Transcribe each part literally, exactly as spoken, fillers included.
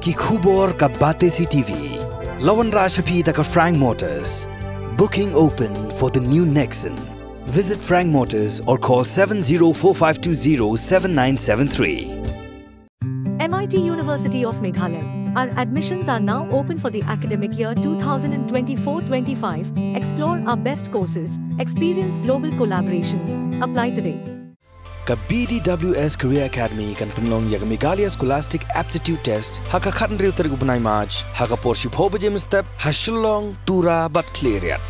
Ki khubor ka Batesi T V. La wanrah sha phi da ka Frank Motors. Booking open for the new Nexon. Visit Frank Motors or call seven zero four five two zero seven nine seven three. M I T University of Meghalaya. Our admissions are now open for the academic year two thousand twenty-four twenty-five. Explore our best courses, experience global collaborations. Apply today. Ka B D W S Career Academy kan pynlong ïa ka Meghalaya Scholastic Aptitude Test ha ka khathynriew tarik u bnai March ha ka por shiphew baje mynstep ha Shillong, Tura bad Khliehriat.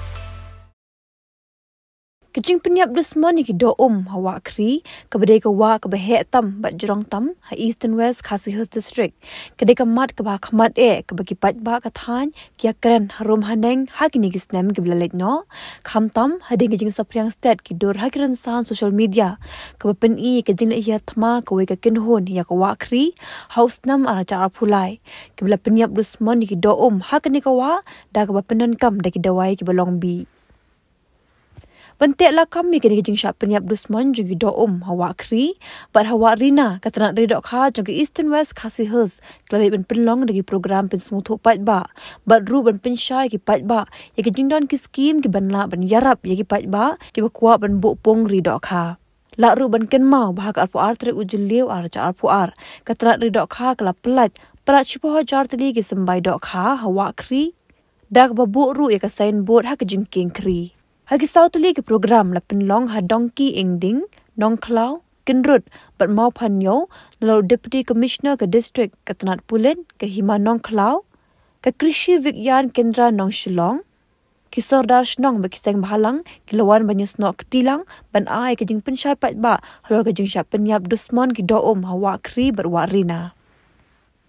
Ka jingpynïap dusmon ïa ki doh um ha Wah Khri, kaba dei ka wah kaba heh tam bad jrong tam ha Eastern West Khasi Hills District, ka dei ka mat kaba ha khmat eh kaba ki paidbah ka thaiñ ki ïakren harum haneng ha kine ki snem kiba la leit noh, khamtam hadien ka jingsaphriang stet ki dur ha ki rynsan social media kaba pyni ïa ka jingleh hiar thma kawei ka kynhun ïa ka Wah Khri ha u snem ar hajar arphew lai, kiba la pynïap dusmon ïa ki doh um ha kane ka wah da kaba pyndonkam da ki dawai kiba long bih. Ban teh lakam ïa kane ka jingshah pynïap dusmon jong ki doh um ha Wah Khri bad ha Wah Rina, ka tnat ri dohkha jong ka Eastern West Khasi Hills ka la leit ban pynlong da ki program pynsngewthuh paidbah bad ruh ban pynshai ïa ki paidbah ïa ka jingdon ki skim kiban lah ban ïarap ïa ki paidbah kiba kwah ban buh pung ri dohkha. Lah ruh ban kynmaw ba ha ka arphew ar tarik u Jylliew ar hajar arphew ar, ka tnat ri dohkha ka la pyllait palat shiphew hajar tylli ki symbai dohkha ha Wah Khri da kaba buh ruh ïa ka signboard ha ka jingkieng khri. Ha ki saw tylli ki program la pynlong ha Dongki Ingding, Nongkhlaw, Kynrut bad Mawphanñiew, nalor u Deputy Commissioner ka District ka tnat pulit ka Hima Nongkhlaw, ka Krishi Vigyan Kendra Nongshillong. Ki sordar shnong bad ki seng bhalang ki la wan ban ïasnoh kti lang ban ai ka jingpynshai paidbah halor ka jingshah pynïap dusmon ki doh um ha Wah Khri bad Wah Rina.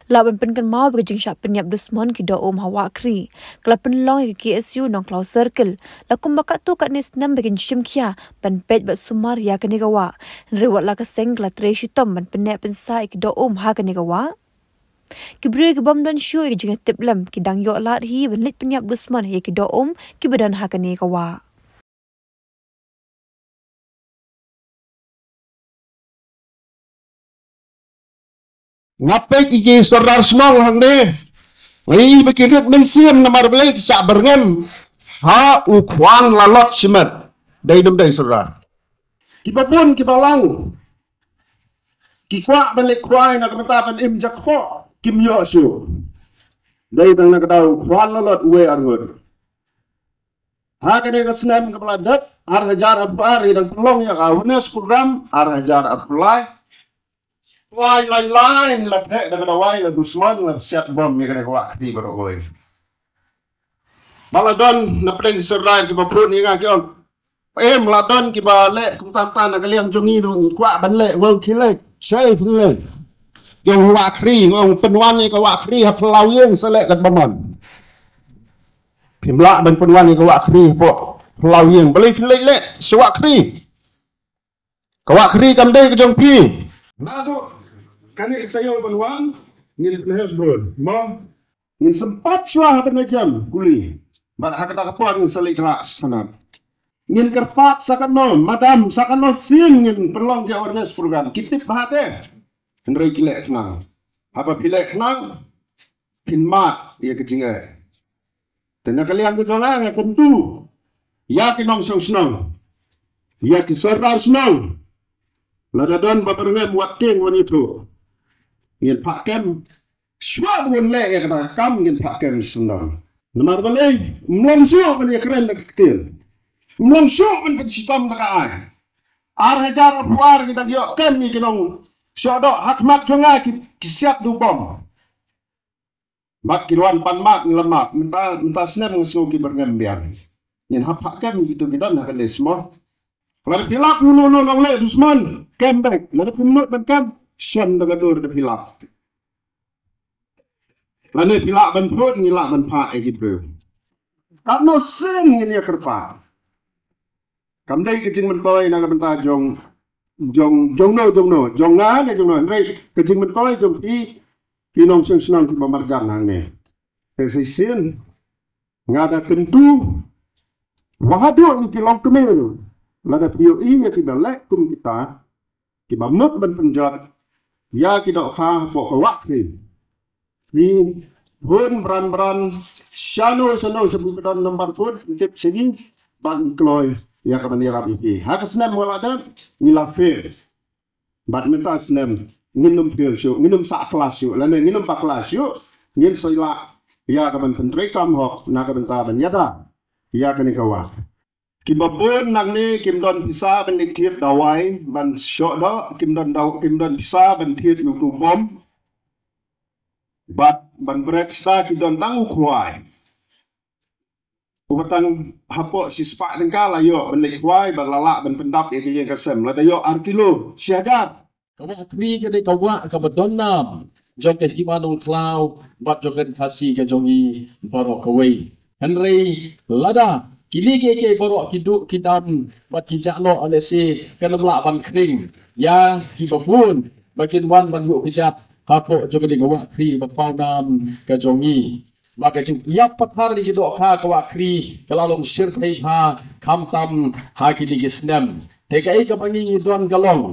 Lah ban pynkynmaw ba ka jingshah pynïap dusmon ki doh um ha Wah Khri ka la pynlong ïa ka K S U Nongkhlaw Circle la kumba katto katne snem ba kin shim khia ban peit bad sumar ïa kane ka wah. Hynrei wat la ka seng ka la trei shitom ban pynneh pynsah ïa ki doh um ha kane ka wah. Ki briew ki bym don shuh ïa ka jingïatiplem ki dang ïoh lad hi ban leit pynïap dusmon ïa ki doh um kiba don ha kane ka wah. Nga peit ïa ki sordar shnong hangne, nga ïohi ba ki rit mynsiem namar balei ki shah byrngem ha u khwan lalot shimet. Dei dum dei sordar kiba bun kiba lang. Ki kwah ban leit khwai na ka bynta ban im jakhoh, kim ïoh shuh. Dei tang na ka daw u khwan lalot uwei arngut. Ha kane ka snem kaba la dep, ar hajar arphew ar, i dang pynlong ïa ka awareness program, ar hajar arphew lai. Lai lai lai la theh da ka dawai la dusmon la siat bom ïa kane ka wah kti baroh kawei. Ba la don na pdeng sordar kiba pyrkhat ïa nga ki ong, em, la don kiba leh kumta kumta na ka liang jong ngi, ngi kwah ban leh, nga ong khie leh, shai phin leh. Jong Wah Khri, nga ong pynwan ïa ka Wah Khri ha phyllaw ïing sa leh katba mon. Phim lah ban pynwan ïa ka Wah Khri hapoh phyllaw ïing, balei phi leh leh sha Wah Khri? Ka Wah Khri kam dei ka jong phi. Naduh kane ka taïew ban wan, ngin pynheh bun mo. Ngin sympat shuwa ha ban jem kuli. Bad ha kata ka por ngin sa leit khlak sanad. Ngin kyrpad sa katno, madam, sa katno sien ngin pynlong ka awareness program. Ki tip bha te. Hynrei ki leh khnang. Haba phi leh khnang, phin mad ïa ka jingeh. Te na ka liang ka jong nga, nga kyntu ïa ki nongshong shnong, ïa ki sordar shnong, lada don ba byrngem, wat tieng, wat ïathuh. Ngin phah kem shuwa ba ngin leh ïa kata ka kam, ngin phah kem shnong. Namar balei? Ym long shuh ban ïakren da ka ktien, ym long shuh ban pynshitom da ka aiñ. Ar hajar arphew ar ngi dang ïoh kem ïa ki nongshoh doh, ha khmat jong nga ki, ki siat da u bom. Bad ki la wan pan map, ngi la map. Mynta, mynta snem nga sngew ki byrngem biang. Ngin hap phah kem ïa kito ki don ha ka list mo. Lada phi lap, u no no nongleh dusmon, kem beit. Lada phim nud ban kem, shen da ka dur da phi lap. Lada phi lah ban phut, ngi lah ban phah ïa ki briew. Katno sien ngin ïa kyrpad. Kam dei ka jingmyntoi na ka bynta jong, jong, jong no, jong no, jong nga ne jong no. Hynrei ka jingmyntoi jong phi, phi nongshong shnong kiba marjan hangne. Te shisien nga da kyntu ba haduh ïa ki longkmie, lada phi ïohi ïa kiba leh kum kita, kiba mut ban pynjot ïa ki dohkha hapoh ka Wah Khri, Ngi phone bran bran, shano shano sha phi ba don number phone, tip sha ngi, ban kloi ïa ka ban ïarap ïa phi. Ha ka snem ba la dep ngi la fail. Bad mynta snem ngin ym fail shuh, ngin ym sah klas shuh, lane ngin ym bakla shuh, ngin sa ïa lah ïa ka ban pyntreikam hok na ka bynta ban ïada ïa kane ka wah. Kiba bun nangne kim don pisa ban leit thied dawai ban shoh doh, kim don daw, kim don pisa ban thied ïa utu u bom. Bad ban bret sa ki don tang u khwai. Uba tang hapoh shispah tyngka la ïoh ban leit khwai bad la lah ban pyndap ïa ka ïing ka sem. Lada ïoh ar kilo, shi hajar. Ka wah Khri ka dei ka wah kaba don nam jong ka Hima Nongkhlaw bad jong ka Khasi ka jong ngi baroh kawei. Hynrei lada kine kiei kiei baroh ki duh ki dam bad ki jah noh, lehse kan ym lah ban khring ïa kiba bun ba kin wan ban ïuh kjat hapoh jong kane ka wah Khri ba pawnam ka jong ngi. Ba ka jingïap pathar ïa ki dohkha ka wah Khri ka la long shyrkhei bha khamtam ha kine ki snem. Te kaei kaba ngi ngi don ka long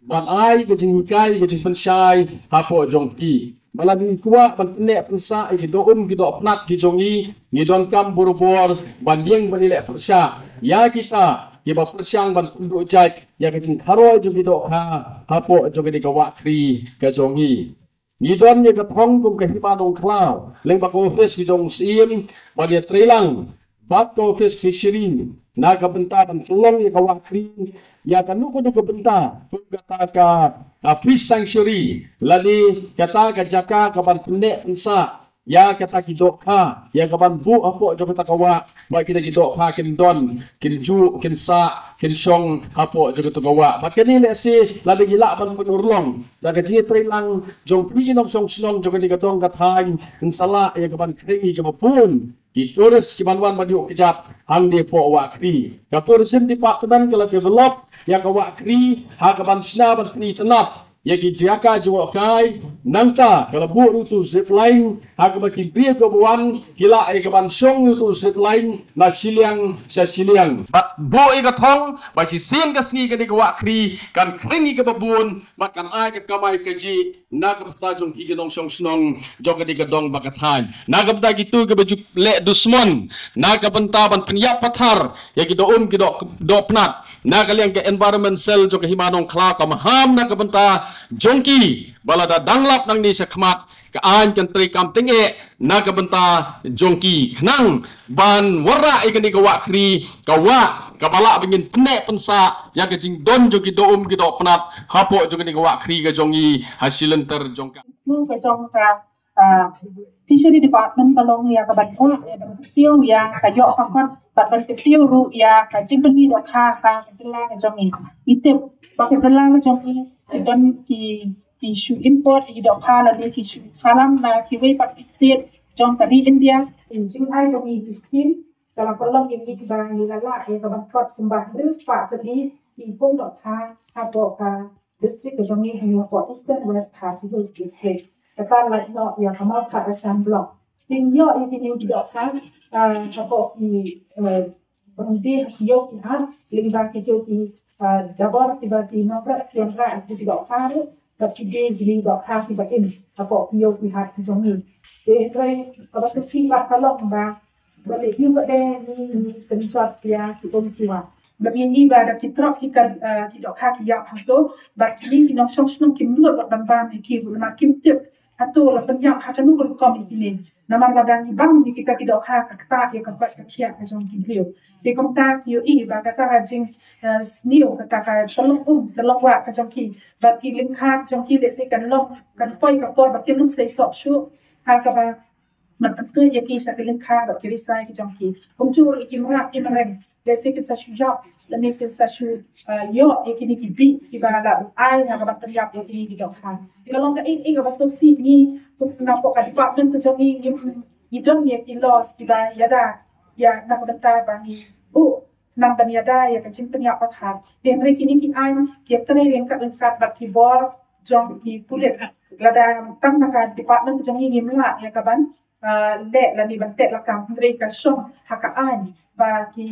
ban ai ka jinghikai, ka jingpynshai hapoh jong phi. Ba lada ngi kwah ban pynneh pynsah ïa ki doh um ki doh pnat ki jong ngi, ngi donkam borabor ban ïeng ban ïaleh pyrshah ïa kita kiba pyrshang ban pynduh jait ïa ka jingkharoi jong ki dohkha hapoh jong kane ka wah Khri ka jong ngi. Ngi don ïa ka thong kum ka Hima Nongkhlaw lyngba ka ophis ki jong u Syiem ban ïatreilang bad ka ophis Fishery na ka bynta ban pynlong ïa ka wah Khri ïa kano kano ka bynta, kum kata ka, ka fish sanctuary lane kata ka jaka ka ban pynneh pynsah ïa kata ki dohkha, ïa ka ban buh hapoh jong kata ka wah ba kita ki dohkha kin don, kin juh, kin sah, kin shong hapoh jong kata ka wah. Bad kane lehse lada ngi lah ban pynurlong da ka jingïatreilang jong phi ki nongshong shnong jong kane ka dong ka thaiñ, kan sa lah ïa ka ban khring ïa kaba bun ki tourist ki ban wan ban ïuh kjat hangne hapoh wah Khri. Ka Tourism Department ka la develop ïa ka wah Khri ha ka ban shna ban pyni tynnat ïa ki jaka jngohkai. Nangta ka la buh ruh utu u zip line ha kaba ki briew kiba wan ki lah ïa ka ban shong utu u zip line na shiliang sha shiliang. Bad buh ïa ka thong ba shisien ka sngi kane ka wah Khri kan khring ïa kaba bun bad kan ai ka kamai kajih na ka bynta jong ki ki nongshong shnong jong kane ka dong bad ka thaiñ. Na ka bynta kito kiba ju leh dusmon na ka bynta ban pynïap pathar ïa ki doh um ki doh, doh pnat, na ka liang ka Environment Cell jong ka Hima Nongkhlaw ka maham na ka bynta jong ki ba lada dang lap nangne sha khmat ka aiñ kan treikam tyngeh na ka bynta jong ki khnang ban wanrah ïa kane ka wah Khri, ka wah kaba lah ba ngin pynneh pynsah ïa ka jingdon jong ki doh um ki doh pnat hapoh jong kane ka wah Khri ka jong ngi ha shi lynter jong ka. Ka jong ka, ah, Fishery Department ka long ïa ka ban ïoh, ïa ka ban kyntiew ïa ka ïoh ka kot bad ban kyntiew ruh ïa ka jingpynmih dohkha ha ka jylla ka jong ngi. Ngi tip ba ka jylla ka jong ngi ki don ki, ki shu import ïa ki dohkha lane ki shu khalam na kiwei pat ki state jong ka ri India. Ki jingai jong ngi ki skim ka la pynlong ïa ngi ba ngi la lah ïa ka ban kot kumba hynriew spah tylli ki pung dohkha hapoh ka district ka jong ngi, ha ngi hapoh Eastern West Khasi Hills District. Kata lait noh ïa ka Mawkhatrashan Block. Te ngi ïoh ïa kine ki dohkha, ah, hapoh ki, eh, Bangde ha ki ïew ki hat, lyngba ki ïew ki, ah, jabor kiba ki nongrep ki wanrah ïa ki dohkha ruh, bad ki die ki dohkha kiba im hapoh ki ïew ki hat ki jong ngi. Te hynrei kaba sngewsih bha ka long ba ba leh ïa kaba dei ngi, ngi kynjot ïa ki um ki wah. Ba ngi ngi ba da ki trok ki kan, eh, ki dohkha ki ïap hato, bad kine ki nongshong shnong kim nud ban bam ïa ki, namar kim tip hato la pynïap ha kano ka rukom ïa kine. Namar lada ngi bam ïa kita ki dohkha ka ktah ïa ka kot ka khiah ka jong ki briew. Te kumta ngi ïohi ba kata ka jing, eh, sniew, kata ka shalong um, ka long wah ka jong ki. Bad ki lyngkha jong ki lehse kan long, kan poi ka por ba kin ym sei sop shuh ha kaba ban pyntreikam ïa ki sha ki lyngkha bad ki risai ki jong ki. Kumjuh ruh ïa ki mrad ki mreng, lehse kin sa shu ïap lane kin sa shu, ah, ïoh ïa kine ki bih kiba la ai ha ka ban pynïap ïa kine ki dohkha. Ka long kaei kaei kaba sngewsih. Ngi napoh ka department ka jong ngi, ngi, ngi don ïa ki laws kiba ïada ïa na ka bynta ba ngi buh khnang ban ïada ïa ka jingpynïap pathar. Te hynrei kine ki aiñ ki trei ryngkat ryngkat bad ki bor jong ki pulit. Lada tang na ka department ka jong ngi ngim lah ïa ka ban leh lane ban teh lakam, hynrei ka shong ha ka aiñ ba ki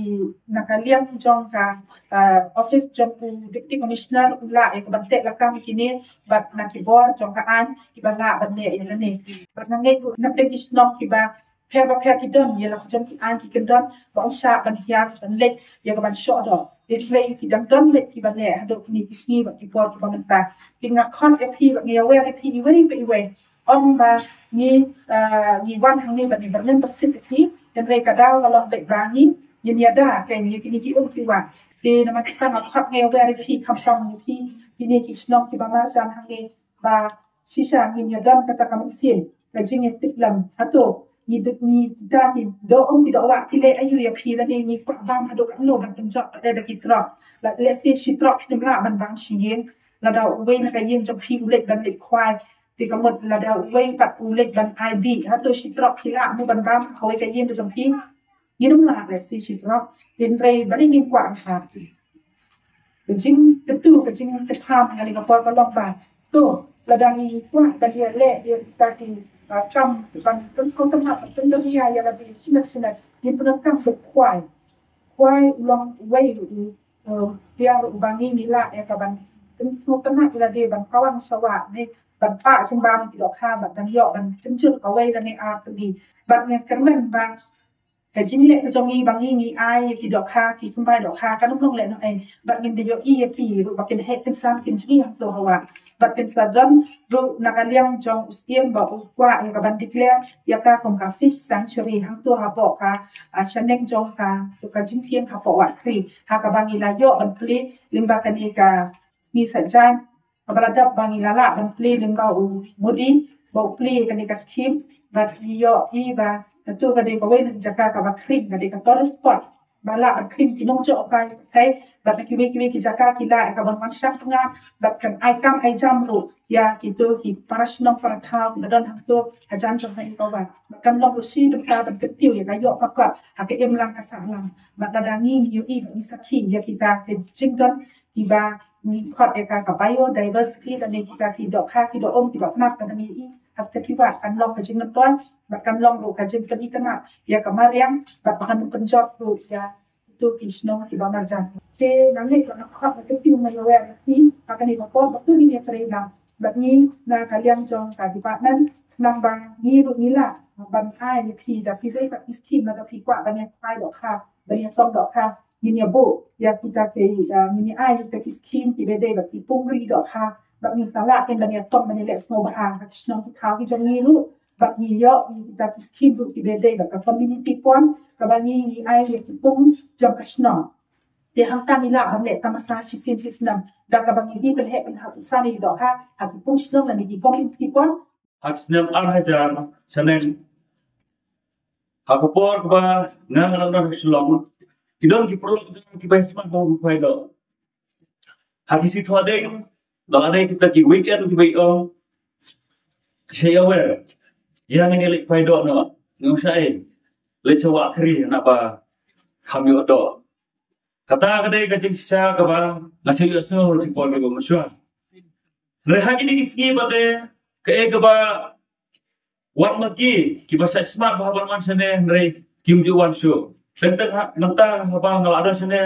na ka liang jong ka office jong u Deputy Commissioner u lah ïa ka ban teh lakam ïa kine bad na ki bor jong ka aiñ kiba lah ban leh ïa kane. Bad nga ngeit ruh na pdeng ki shnong kiba pher ba pher ki don ïa la ka jong ki aiñ ki kyndon ba ong shah ban hiar ban leit ïa ka ban shoh doh. Hynrei ki dang don leit kiba leh haduh kine ki sngi bad ki por kiba mynta. Ki nga khot ïa phi bad nga ïawer ïa phi iwei pa iwei. Ong ba ngi ngi wan hangne ba ngi ba ngin ba sip ïa phi. Hynrei ka daw ka long beit ba ngi ngin ïada ka ngi kine ki um ki wan. Te namar kata nga khot nga ïawer ïa phi khamtam ïa phi kine ki shnong kiba marjan hangne ba shisha ngin ïa don kata ka mynsiem ka jingïatip lang. Hato ngi dei ngi da ki doh um ki doh wah ki leh aïu ïa phi lane ngi kwah bam haduh katno ban pynjot pat da ki trok. Lada lehse shi trok phi lah ban bam shi ïing, lada uwei na ka ïing jong phi u leit ban leit khwai, te ka mut lada uwei pat u leit ban ai bih, hato shi trok phi lah mo ban bam ha kawei ka ïing jong phi? Ngin ym lah lehse shi trok. Hynrei ba dei ngin kwah ha ka jingkyntu ka jingkyntu ha kane ka por ka long ba to lada ngi kwah ban ïaleh ïa kita ki kam ban pynsngewtynnat ban pyndonkam ïa lade shisha shisha ngin pyndonkam da khwai. Khwai u long uwei u biang u ba ngi ngi lah ïa ka ban pynsngewtynnat ïa lade ban kawang sha wah ne ban pah jingbam ki dohkha bad ban ïoh ban pynjot kawei lane ar tylli. Bad nga kyrmen ba ka jingleh ka jong ngi ba ngi ngi ai ïa ki dohkha ki symbai dohkha kan ym long lehnohei. Bad ngin da ïohi ïa ki ruh ba kin heh kin san kin jngi hangto ha wah. Bad kin sa don ruh na ka liang jong u Syiem ba u kwah ïa ka ban declare ïa ka kum ka fish sanctuary hangto hapoh ka shaneng jong ka to ka jingkieng hapoh Wahkhri ha kaba ngi la ïoh ban plie lyngba kane ka sngi Saitjaiñ. Kaba la dap ba ngi la lah ban plie lyngba u Modi ba u plie kane ka skim bad ngi ïohi ba kato ka dei kawei na ka jaka kaba khring ka dei ka tourist spot ba lah ban khring ki nongjop kai kai bad na kiwei kiwei ki jaka ki lah ka ban wan shang tnga bad kan ai kam ai jam ruh ïa kito ki para shnong para thaw kiba don hangto hajan jong ka Ecowas. Bad kan long ruh shi dei ka ban kyntiew ïa ka ïoh ka kot ha ka imlang ka sahlang bad lada ngi ngi ïohi bad ngi sakhi ïa kita ki jingdon kiba ngi khot ïa ka ka biodiversity lane kita ki dohkha ki doh um ki doh pnat kaba ngi ïohi ha kita ki wah kan long ka jingmyntoi bad kan long ruh ka jingpyni kynap ïa ka mariang bad ba kan pynjot ruh ïa kito ki shnong kiba marjan. Te nangne ka nga khot na kito ki ngi ïawer ïa ki ha kane ka por ba kin ïa trei lang bad ngi na ka liang jong ka department nang ba ngi ruh ngi lah ban ai ïa phi da phi dei ka skim na da phi kwah ban ïa kai dohkha ban ïa tong dohkha. Ngin ïa buh ïa kita ki ngin ïa ai kita ki skim kiba dei bad ki pung ri dohkha bad ngin sa lah kin ban ïa tong ban ïa leh sngewbha ha ki shnong ki thaw ki jong ngi ruh bad ngi ïoh ïa kita ki skim ruh kiba dei bad ka community pond kaba ngi ngi ai ïa ki pung jong ka shnong. Te hangta ngi lah ban leh tamasa shisien shisnem da kaba ngi hi pynheh pynhap pynsan ïa ki dohkha ha ki pung shnong lane ki community pond. Ha ki snem ar hajar shaneng ha ka por kaba nga nga nang don ha Shillong ki don ki paralok kiba smat ba u khwai doh. Ha ki sngi Thohdieng da la dei kita ki weekend kiba ïoh ki sa ïawer ïa ngin ïa leit khwai doh noh. Ngi ong shai leit sha Wahkhri naba kham ïoh doh. Kata ka dei ka jingshisha kaba nga sa ïohsngew ha ki por kiba mynshuwa. Hynrei ha kine ki sngi ba dei kaei kaba wan ma ki kiba sa smat ba haba wan shane hynrei kim ju wan shuh. Teng teng ha mynta haba nga la don shane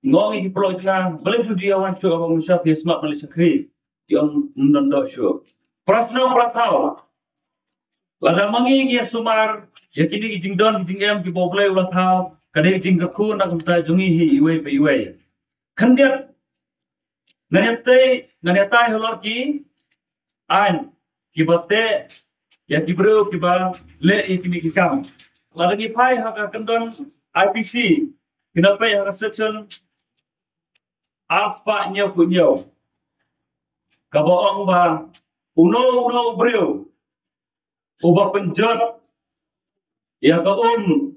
nga ong ïa ki paralok jong nga balei phi ju ïa wan shuh haba mynshuwa phi smat ban leit shakri. Ki ong ym don doh shuh. Para shnong para thaw, lada ma ngi ngi ïa sumar ïa kine ki jingdon ki jingem kiba U Blei u la thaw ka dei ka jingkyrkhu na ka bynta jong ngi hi iwei pa iwei. Khyndiat ngan ïa tei ngan ïa tai halor ki aiñ kiba teh ïa ki briew kiba leh ïa kine ki kam. Lada ngi phai ha ka kyndon I P C, kine peit ha ka section ar spah hynñiewphew hynñiew kaba ong ba uno uno u briew uba pynjot ïa ka um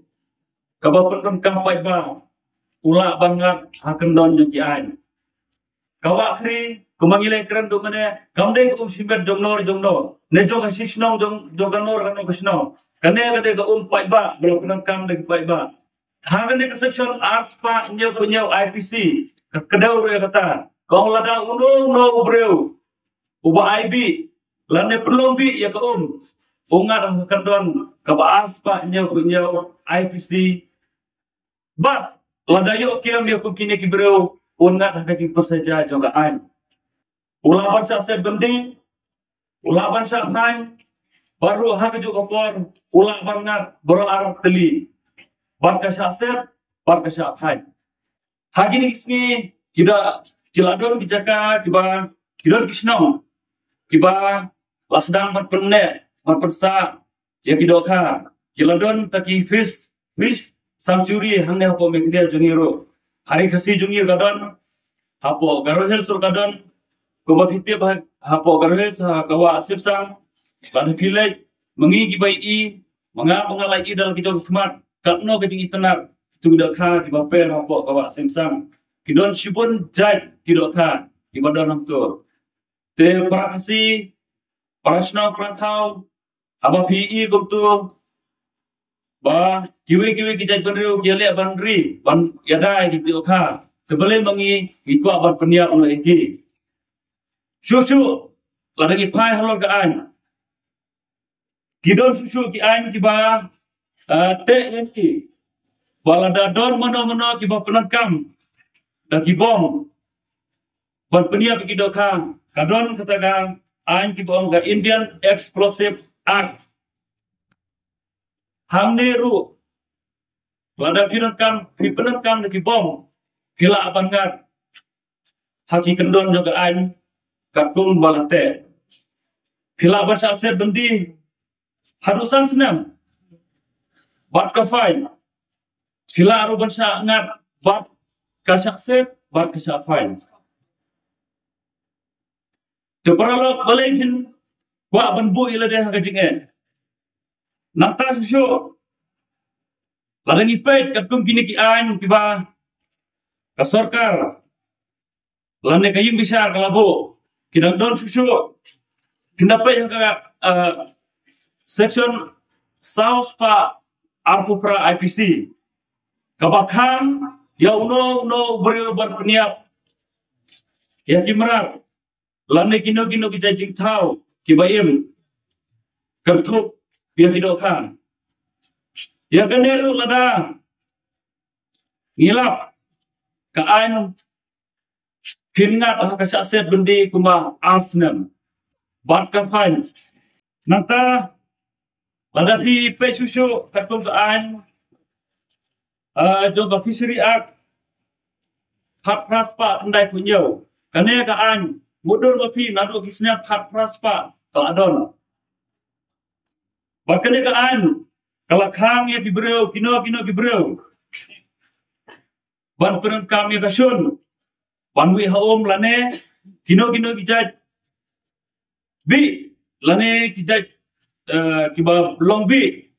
kaba pyndonkam paidbah u lah ban ngat ha kyndon jong ki aiñ. Ka Wahkhri kumba ngi leh kren duh mynne kam dei ka um shimet jong no jong no ne jong ka shishnong jong jong kano kano ka shnong. Kane ka dei ka um paidbah ba la pyndonkam da ki paidbah. Ha kane ka section ar spah hynñiewphew hynñiew I P C ka kdew ruh ïa kata ka ong lada uno uno u briew uba ai bih lane pynlong bih ïa ka um u ngat ha ka kyndon kaba ar spah hynñiew phew hynñiew I P C. Bad lada ïoh kem ïa kum kine ki briew, un ngat ha ka jingpynsaja jong ka aiñ. U lah ban shah set byndi, u lah ban shah phaiñ, bad ruh ha kajuh ka por u lah ban ngat baroh ar tylli. Bad ka shah set, bad ka shah phaiñ. Ha kine ki sngi ki da, ki la don ki jaka kiba, ki don ki shnong kiba la sdang ban pynneh, ban pynsah ïa ki dohkha. Ki la don ta ki fish, fish sanctuary hangne hapoh Meghalaya jong ngi ruh. Ha Ri Khasi jong ngi ka don, hapoh Garo Hills ruh ka don. Kumba phi tip ha, hapoh Garo Hills ha ka wah Sipsang, lada phi leit, ma ngi kiba ïohi, ma nga, ma nga la ïohi da la ki jong ki khmat katno ka jingitynnad ki dohkha kiba pher hapoh ka wah Sipsang. Ki don shibun jait ki dohkha kiba don hangto. Te para Khasi, para shnong, para thaw, haba phi ïohi kumto ba kiwei kiwei ki jaitbynriew ki ïaleh ban ri, ban ïada ïa ki dohkha, te balei ma ngi ngi kwah ban pynïap noh ïa ki? Shuh shuh lada ngi phai halor ka aiñ, ki don shuh shuh ki aiñ kiba, ah, teh ïa ngi ba lada don mano mano kiba pyndonkam da ki bom ban pynïap ïa ki dohkha, ka don kata ka aiñ kiba ong ka Indian Explosive Act. Hangne ruh lada phi donkam, phi pyndonkam da ki bom, phi lah ban ngat ha ki kyndon jong ka aiñ katkum ba la teh. Phi lah ban shah set byndi haduh san snem bad ka fine. Phi lah ruh ban shah ngat bad ka shah set bad ka shah fine. Te paralok, balei phin kwah ban buh ïa lade ha ka jingeh? Nangta shuh shuh lada ngi peit katkum kine ki aiñ kiba ka sorkar lane ka ïing bishar ka la buh, ki dang don shuh shuh. Phin da peit ha ka, eh, section saw spah arphew phra I P C, kaba khang ïa uno uno u briew ban pynïap ïa ki mrad lane kino kino ki jait jingthaw kiba im kynthup ïa ki dohkha. Ïa kane ruh lada ngi lap, ka aiñ phin ngat ha ka shah set byndi kumba ar snem bad ka fine. Nangta lada phi peit shuh shuh katkum ka aiñ, ah, jong ka Fishery Act, khatphra spah khyndai phew hynñiew. Kane ka aiñ mutdur ma phi naduh ki snem khatphra spah ka la don. Bad kane ka aiñ ka la khang ïa ki briew, kino kino ki briew, ban pyndonkam ïa ka shun ban wih ha um lane kino kino ki jait bih lane ki jait, eh, kiba long bih,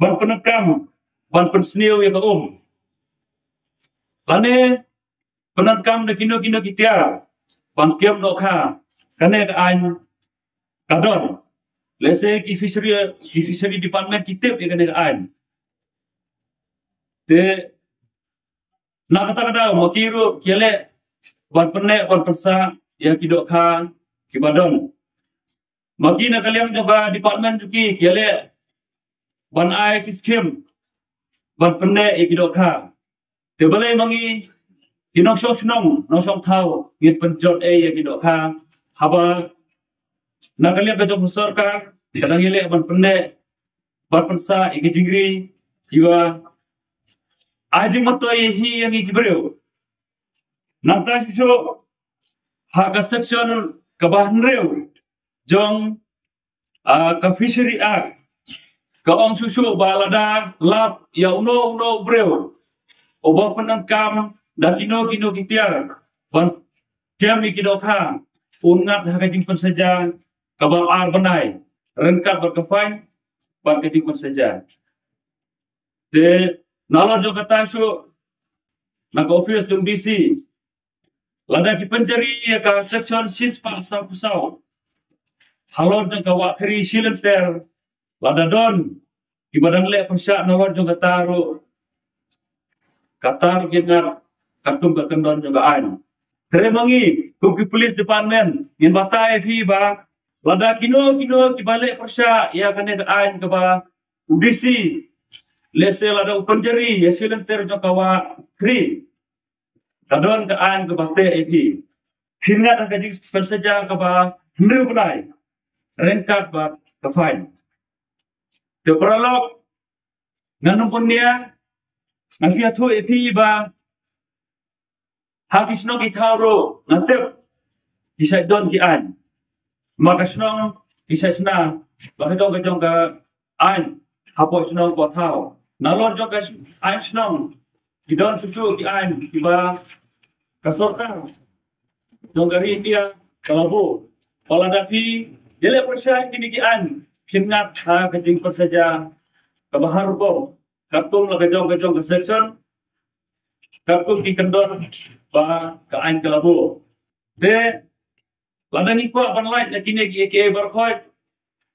ban pyndonkam ban pynsniew ïa ka um, lane pyndonkam da kino kino ki tiar ban kem dohkha. Kane ka aiñ ka don. Lehse ki fishery, ki fishery department ki tip ïa kane ka aiñ. Te na kata ka daw ma ki ruh ki ïaleh ban pynneh ban pynsah ïa ki dohkha kiba don. Ma ki na ka liang jong ka department jong ki ki ïaleh ban ai ki skim ban pynneh ïa ki dohkha. Te balei ma ngi ki nongshong shnong, nongshong thaw, ngin pynjot ei ïa ki dohkha, haba na ka liang ka jong ka sorkar ka dang ïaleh ban pynneh ban pynsah ïa ki jingri kiba ai jingmyntoi hi ïa ngi ki briew. Nangta shuh shuh ha ka section kaba hynriew jong, ah, ka Fishery Act, ka ong shuh shuh ba lada lap ïa uno uno u briew uba pyndonkam da kino kino ki tiar ban kem ïa ki dohkha, un ngat ha ka jingpynsaja kaba ar bnai, ryngkat bad ka fine bad ka jingpynsaja. Te nalor jong kata shuh, na ka office jong D C, lada ki pynjari ïa ka section shispah sawphew saw halor jong ka wah khri shilynter, lada don kiba dang leh pyrshah nalor jong kata ruh, kata ruh kin ngat katkum ka kyndon jong ka aiñ. Hynrei ma ngi kum ki police department ngin batai ïa phi ba Lada kino kino kiba leh pyrshah ïa kane ka aiñ kaba u D C, lehse lada u pynjari ïa shilynter jong ka wah Khri, ka don ka aiñ kaba teh ïa phi. Phin ngat ha ka jingpynsaja kaba hynriew bnai ryngkat bad ka fine. Te paralok, ngan ym pynnia, ngan ïathuh ïa phi ba ha ki shnong ki thaw ruh nga tip ki shait don ki aiñ. Ma ka shnong ki shait shna ba ka jong ka jong ka aiñ hapoh shnong hapoh thaw. Nalor jong ka sh- aiñ shnong ki don shuh shuh ki aiñ kiba ka sorkar jong ka ri India ka la buh. Lada phi ïaleh pyrshah kine ki aiñ, phin ngat ha ka jingpynsaja kaba har rukom, katkum la ka jong ka jong ka section, katkum ki kyndon ba ka aiñ ka la buh. Te lada ngi kwah ban lait na kine ki, ki baroh khoit,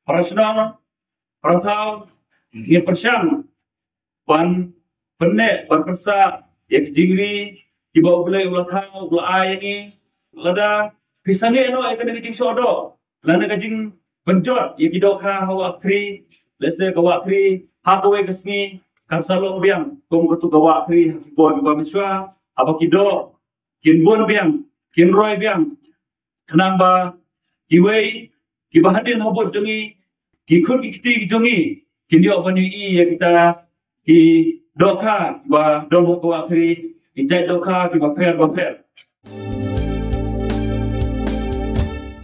para shnong, para thaw, ngi pyrshang ban pynneh, ban pynsah ïa ki jingri kiba U Blei u la thaw, u la ai ïa ngi. Lada phi sangeh noh ïa kane ka jingshoh doh, lane ka jingpynjot ïa ki dohkha ha wah Khri, lehse ka wah Khri ha kawei ka sngi kan sa long biang kum katto ka wah Khri ha ki por kiba mynshuwa, haba ki doh kin bun biang, kin roi biang, khnang ba kiwei kiba hadien habud jong ngi, ki khun ki kti jong ngi, kin ïoh ban ïohi ïa kita ki dohkha kiba don ha ka wah Khri, ki jait dohkha kiba pher ba pher.